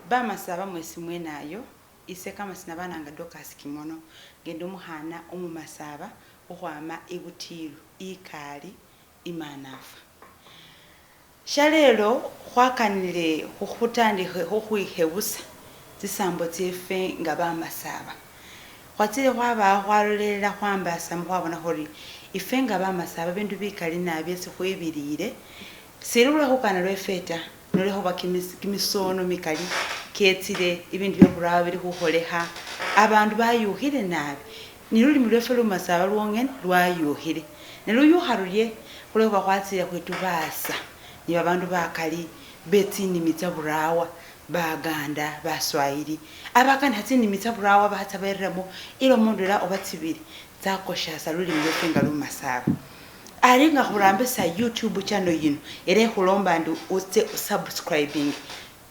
Bamasaba mwesi mwenayo ise kamasina bananga Dorcas Kimono ngende omukhana umumasaba khukhwama ibutilu ikali imanafa. Shalelo khwakanile khutandikhe khukhwikhebusa tsisambo tsefe nga bamasaba. Khwatsile khwaba khwalolelela khwambasamo khwabona khuri ife nga bamasaba bindu bikali nabi byesi khwibilile sili lwekhukana lwefe ta nolwekhuba kimisono mikali ketsile ibindu byeburawa bili khukholekha abandu bayukhile nabi ni lulimi lwefe lumasaba lwongene lwayukhile neluyukha rurye khulwekhuba khwatsile khwitubasa ni babandu bakali betsinimi tsa burawa baganda baswahili abakanikha tsinimi tsa burawa batsa bereremo ilomo ndwela oba tsibili tsakoshasa lulimi lwefe nga lumasaba. Ali nga khurambisa YouTube channel yino era ekhulomba ndi utse usubscribing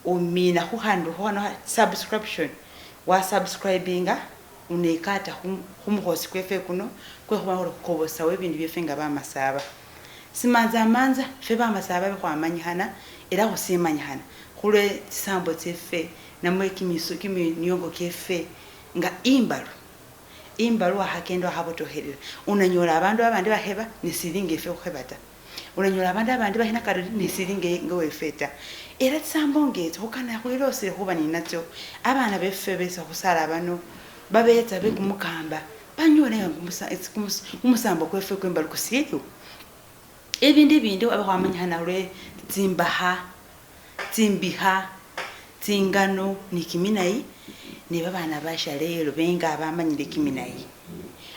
umina khukhandu khano subscription wa subscribinga unekata khumukhosi kwefe kuno kwekhuba khuri khukobosawo ebindu byefe nga bamasaba. Simanza manza fe bamasaba bekhwamanyikhana era khusimanyikhana khulwe tsisambo tsefe namwe kiminiongo kyefe nga imbalu imbalu wakhakenda wakhabotokhelela unanyola abandu abandi bakheba nesilinga efe khukheba ta ulanyola abandu abandi bakhina kariri nesilinga nga wefe ta era tsisambo ngetso khukana khwilosile khuba ninatso abana befe besi khusala bano babetsa bekumukamba banyole nga kumusambo kwefe kwembalu kusiliwo. Ebindu ibindi abe khwamanyikhana lwe tsimbakha tsimbikha tsingano ni kiminayi ne babana bashalelo benga bamanyile kiminayi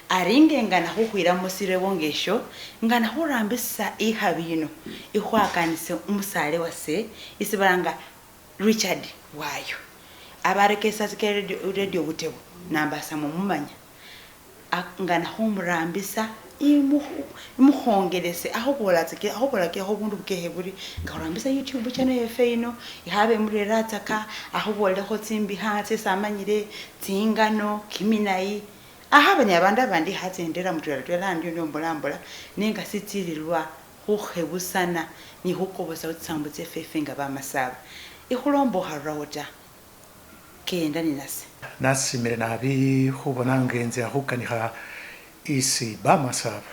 ari ngengana khukhwila musirebo ngesho ngana khurambisa ikhabi yino ikhwakanise umusale wase isi balanga Richard Wayo abarekesa ke radio Butebo nambasa mumumanya ngana khumurambisa imukhongelese akhubolakekho bundu bukekhe buri nga khurambisa YouTube channel yefe yino ikhabe imurera tsaka akhubolelekho tsimbikha tsesi amanyile tsingano kiminayi akhaba ni abandu abandi khatsendela mutwela twela andyo ndio mbola mbola nenga sitsililwa khukhebusana ni khukobosa tsisambo tsefefe nga bamasaba ikhulomba okharurawo ta kenda ninase. Nasimile nabi khubona nga enzya khukanikha isi bamasaba.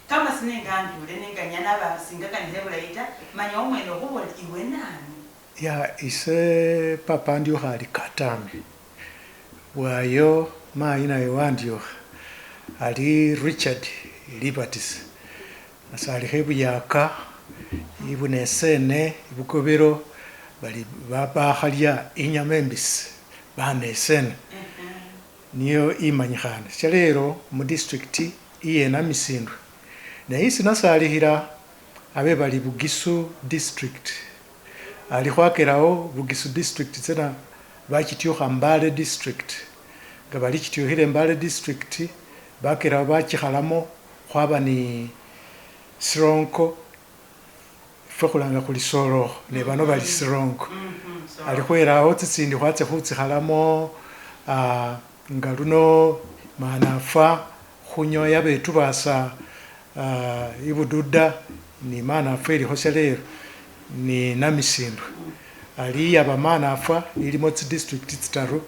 Kama sinenga ndyule nenga nyana basingakanile bulayi ta manya omwene okhubola iwe nani. Ya ise papa andyukha ali Katami bwayo mayi naye wandyukha ali Richard Liberties nasalikho ebuyaka ibunesene ibukobelo bali bakhalya inyama embisi banesene niyo imanyikhane shalelo mu district iye Namisindwa ne isi nasalikhila abe bali Bugisu district ali khwakelawo Bugisu district tsena bachityukha Mbale district nga bali chityukhile Mbale district bakelawo bachikhalamo khwaba ni Sironko fwe khulanga khuli Sorokho ne bano bali Sironko ali khwelawo tsitsindi khwatsa khutsikhalamo nga luno manafa khunyoya betu basa ibududa ni manafa ilikho shalelo ni Namisindwa ali yaba manafa ilimo tsi district tsitaru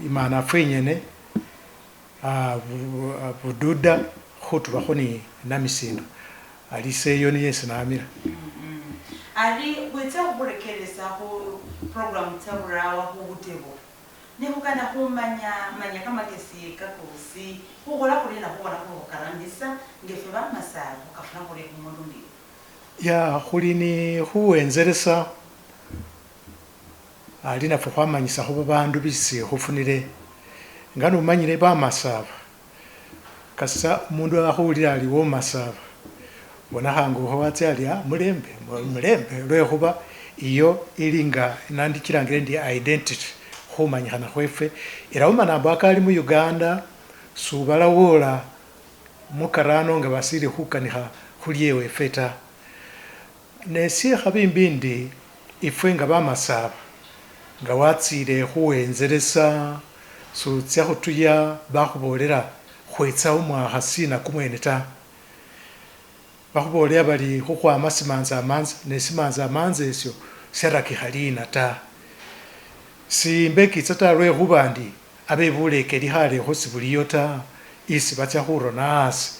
imanafa inyene bududa khutulakho ni Namisindwa ali seyo niye sinamira. Ali wetsa khurekeresa khu program tsaburawa khu Butebo nekhukana khumanya manya kamakesi kakosi khukhola khuri na khubona khukhukarambisa ngefe bamasaba khukafuna khuri khumundu ngiyo. Ya khuli ni khuwenzeresa ali nafwe khwamanyisakho babandu bisi khufunile nga nomanyile bamasaba kasa umundu akhuwulila ali womasaba bonakhanga ukho watsa ali mulembe mulembe lwekhuba iyo ili nga nandikilangile ndi identity khumanyikhana khwefwe era umanambo akali mu Uganda subala wola mukarano nga basili khukanikha khulyewefe ta nesikhabi imbindi ifwe nga bamasaba nga watsile khuwenzeresa sutsa khutuya bakhubolela khwetsa umwakha sina kumwene ta. Bakhubolela bari khukhwama simanzamanza ne simanzamanza esyo syarakikha lina ta. Simbekitsa taa lwekhuba ndi abe bulekeli khalekho sibuliyo taa isi bacha khurona asi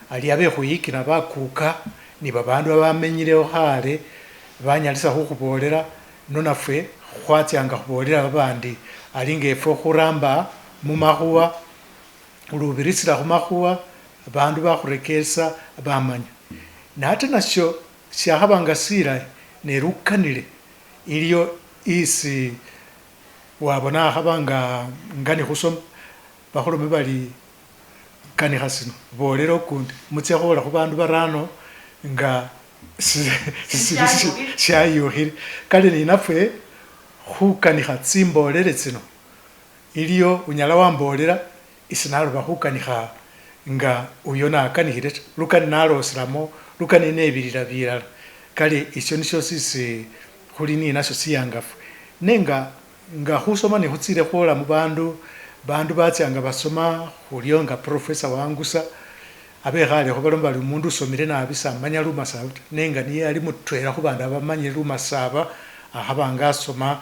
ali abe khwiyikina bakuka ni babandu babamenyilewo khale banyalisa khukhubolela nonafwe khwatsyanga khubolela babandi ali nga efwe khuramba mumakhuwa khulubirisila khumakhuwa bandu bakhurekeresa bamanya ne ate nasyo syakhaba nga silayi nelukanile iliyo isi wabona akhaba nga nekhusoma bakhulome bari kanikha sino bolela ukundi mucha khola khubandu barano nga syayukhile kale ninafwe khukanikha tsimbolele tsino iliyo unyala wambolela isi naloba khukanikha nga uyo nakanikhile taa lukani naloselamo lukani nebilila bilala kale isyo nisyo sisi khuli ninasyo siyangafu nenga nga khusoma nekhutsile khwola mubandu bandu batsyanga basoma khuliyo nga professor Wangusa abekhalekho baloma bari umundu usomile nabi samanya lumasaba taa nenga niye ali mutwela khubandu abamanyile lumasaba akhaba nga asoma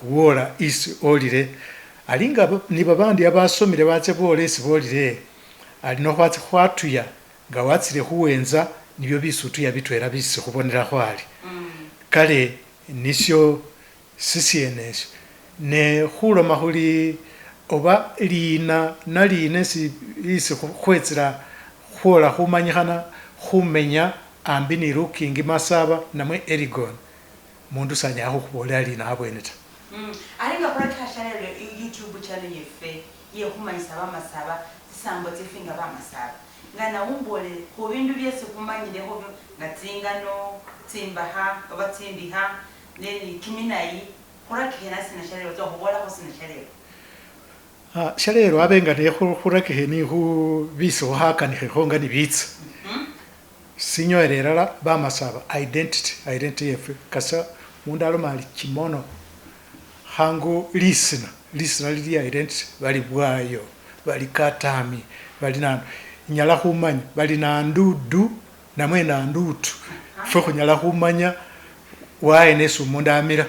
wola isi olile ali nga nibabandi abasomile batsa bola esi bolile ali nokhwatsa khwatuya nga watsile khuwenza nibyo bisutuya bitwela bisi khubonelakho ali kale nisyo sisyene esyo ne khuloma khuli oba lina nalina isi khwetsela khwola khumanyikhana khumenya ambi ni lukingi masaba namwe Elgon mundu sanyala khukhubolela lina abwene ta. Ali nga khurakikha shalelo YouTube channel yefe yekhumanyisa bamasaba tsisambo tsefe nga bamasaba nga nawumbolele khubindu byesi khumanyilekho nga tsingano tsimbakha oba tsimbikha neni kiminayi khurakikhe nasina shalelo tsa khubolakho sina shalelo. Shalelo abe nga nekhurakikhe nikhu bisi khukhakanikhekho nga nibitsa sinywele elala bamasaba identity yefwe kasa mundu aloma ali kimono khangu lisina lili identity bali bwayo bali katami bali nanu nyala khumanya bali nandudu namwe nandutu fwe khunyala khumanya waene esi omundu amila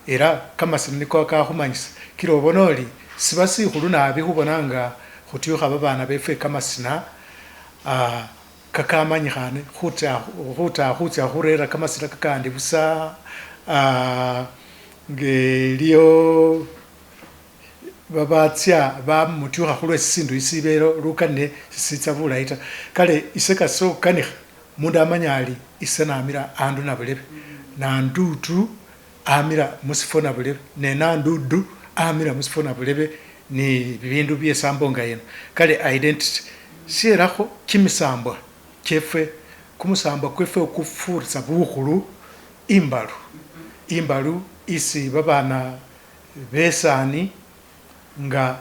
era kamasina niko kakhumanyisa kila obona oli siba sikhulu nabi khubona nga khutyukha babana befwe kamasina kakamanyikhane khuta khutsa khurera kamasina kakandi busa ngeliyo babatsya bamutyukha khulwe sisindu isibele lukanile sisitsa bulayi ta kale ise kasa okanikha mundu amanya ali ise namila andu nabulebe nandutu amila musifo nabulebe ne nandudu amila musifo nabulebe ni bibindu byesambo nga yino kale identity syelakho kimisambwa kyefwe kumusambwa kwefwe kufurisa bukhulu imbalu isi babana besani nga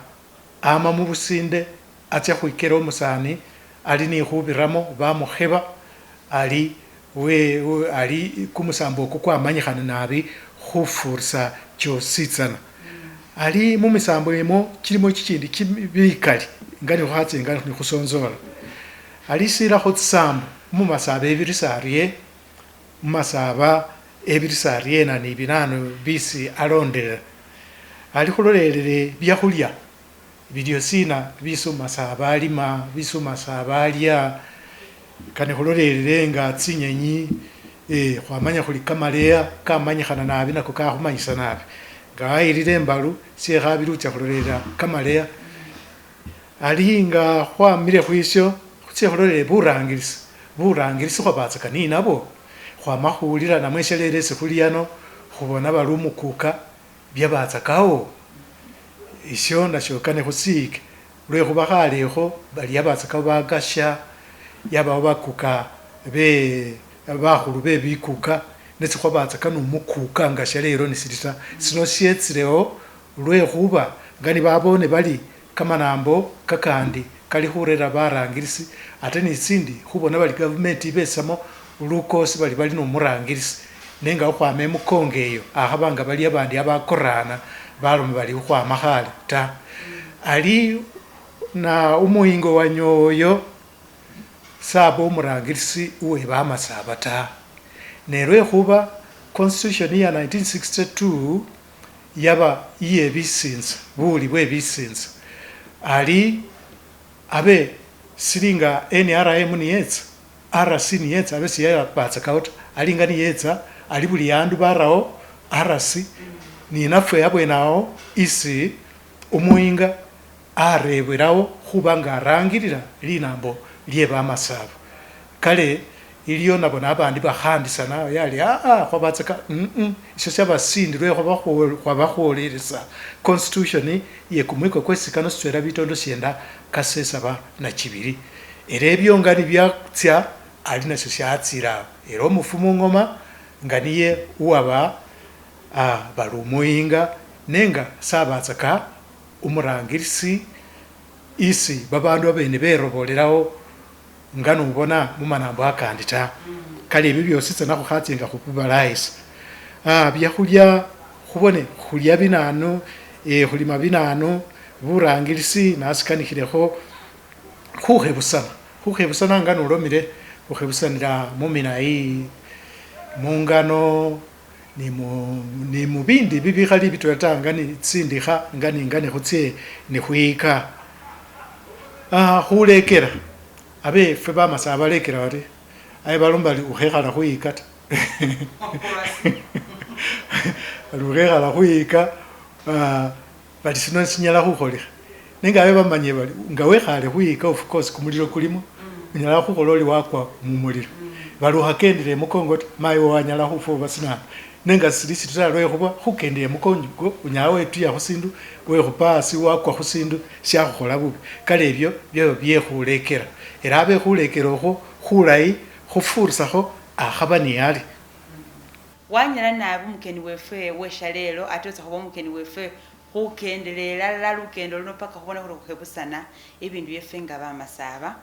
ama mubusinde atsa khwikela omusani ali nikhubiramo bamukheba ali ali kumusambo oku kwamanyikhana nabi khufurisa kyositsana ali mumisambo emo kilimo kikindi bikali nga nikhukhatsa nga nikhusonzola ali silakho tsisambo mumasaba ebirisa arye mumasaba ebirisa aryena ni binano bisi alondelela ali khulolelele byakhulya bilyo sina bisi omasaba alima bisi omasaba alya kane khulolelele nga tsinyenyi khwamanya khuli kamaleya kamanyikhana nabi nako kakhumanyisa nabi nga wayilile embalu syekhabili utsa khulolela kamaleya ali nga khwamile khwisyo khutse khulolele burangilisi khwabatsaka ninabwo khwama khuwulila namwe shalelo esi khuli ano khubona bali omukuka byabatsakawo isyo nasyo kane khusiyike lwekhuba khalekho bali yabatsakawo bakasha yabawo bakuka bakhulu bebikuka nesikhwabatsaka nomukuka nga shalelo nesili ta sino syetsilewo lwekhuba nga nibabone bali kamanambo kakandi kali khurera barangilisi ate nitsindi khubona bali government ibesamo lukosi bali bali nomurangilisi nenga khukhwama emukongo eyo akhaba nga bali abandi abakorana baloma bali khukhwama khale ta ali na umuyingo wanyoyo Saba umurangilisi uwe bamasaba ta, ne lwekhuba constitution ya 1962 yaba iye bisinza, buli bwe bisinza, ali abe silinga NRM niyetsa, RC niyetsa abe siyabatsakawo ta, alinga niyetsa ali buli andu barawo RC, ninafwe abwenawo isi umuyinga arebwelawo khuba nga arangilila linambo lye bamasaba. Kale iliyo nabona abandi bakhandisana yali aa khwabatsaka isyo syaba sindi lwekhuba khwabakhwolelesa constitution ye kumwiko kwesikano sitwela bitondo syenda kasesaba na chibili. Era ebyo nga nibyatsya ali nasyo syatsila era omufumu ngoma nga niye uwaba bali umuyinga nenga sabatsaka umurangilisi isi babandu babene berobolelawo nga nubona mumanambo akandi ta. Kale ebyo byosi tsana khukhatsinga khubibalayisa. Byakhulya khubone khulya binanu, khulima binanu, burangilisi nasikanikilekho khukhebusana. Khukhebusana nga nolomile khukhebusanila muminayi, mungano, ni mubindi bibikhali bitwela ta nga ni tsindikha nga ni khutsye nikhwika. Khulekela abe efwe bamasaba balekela bari aye balomba bari ukhekhala khuyika ta. Bari ukhekhala khuyika bari sino sinyala khukholekha. Nenga abe bamanye bari nga wekhale khuyika of course kumulilo kulimo, unyala khukhola ori wakwa mumulilo. Bari ukhakendele emukongo ta, mayi wanyala khufwa sinana. Nenga sili siti ta lwekhuba khukendele emukongo unyala wetuya khusindu, wekhupa asi wakwa khusindu syakhukhola bubi. Kale ebyo byaba byekhulekela. Era abe khulekela okhwo khulayi khufurisakho akhaba niyali. Wanyala nabi mukeni wefwe weshalelo ate otsa khuba mukeni wefwe khukendelela lukendo luno paka khubona khuri khukhebusana ebindu byefwe nga bamasaba.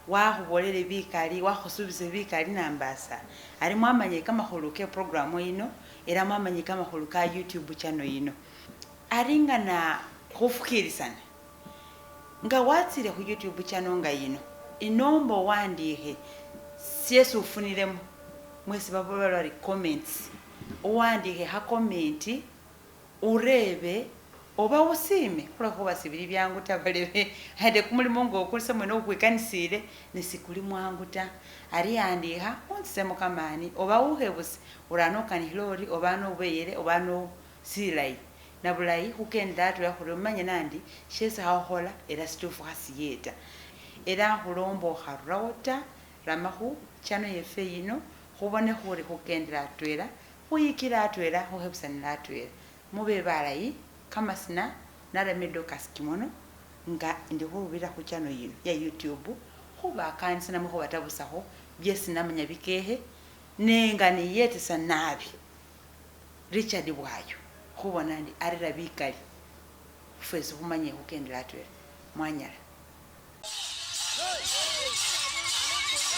Wakhubolele bikali, wakhusubisa bikali nambasa. Ali mwamanye kamakhulu ke programu yino era mwamanye kamakhulu ka YouTube channel yino. Alinga na khufukilisana nga watsile khu YouTube channel nga yino inomba wandikhe syesi ufunilemo mwesi babola bari comments, uwandikhe kha comment urebe oba usime khulwekhuba sibili byangu ta balebe ate kumulimo ngokulisa mwene ukhwikanisile nesikuli mwangu ta. Ari yandikha unzisemo kamani oba ukhebuse urano ukanikhile ori oba nobeyele oba no silayi nabulayi khukenda atwela khuri omanye nandi shesi khakhukhola era situfu khasiyeta. Era khulomba okharurawo ta ramakhu channel yefwe yino khubone khuri khukendela atwela khuyikila atwela khukhebusanila atwela. Mube balayi kamasina narame Dorcas Kimono nga ndi khurubira khu channel yino ya YouTube khubakanisa namwe khubatabusakho byesi namanya bikekhe nenga niyetesa nabi Richard Bwayo khubona ndi arera bikali fwesi khumanye khukendela atwela mwanyala.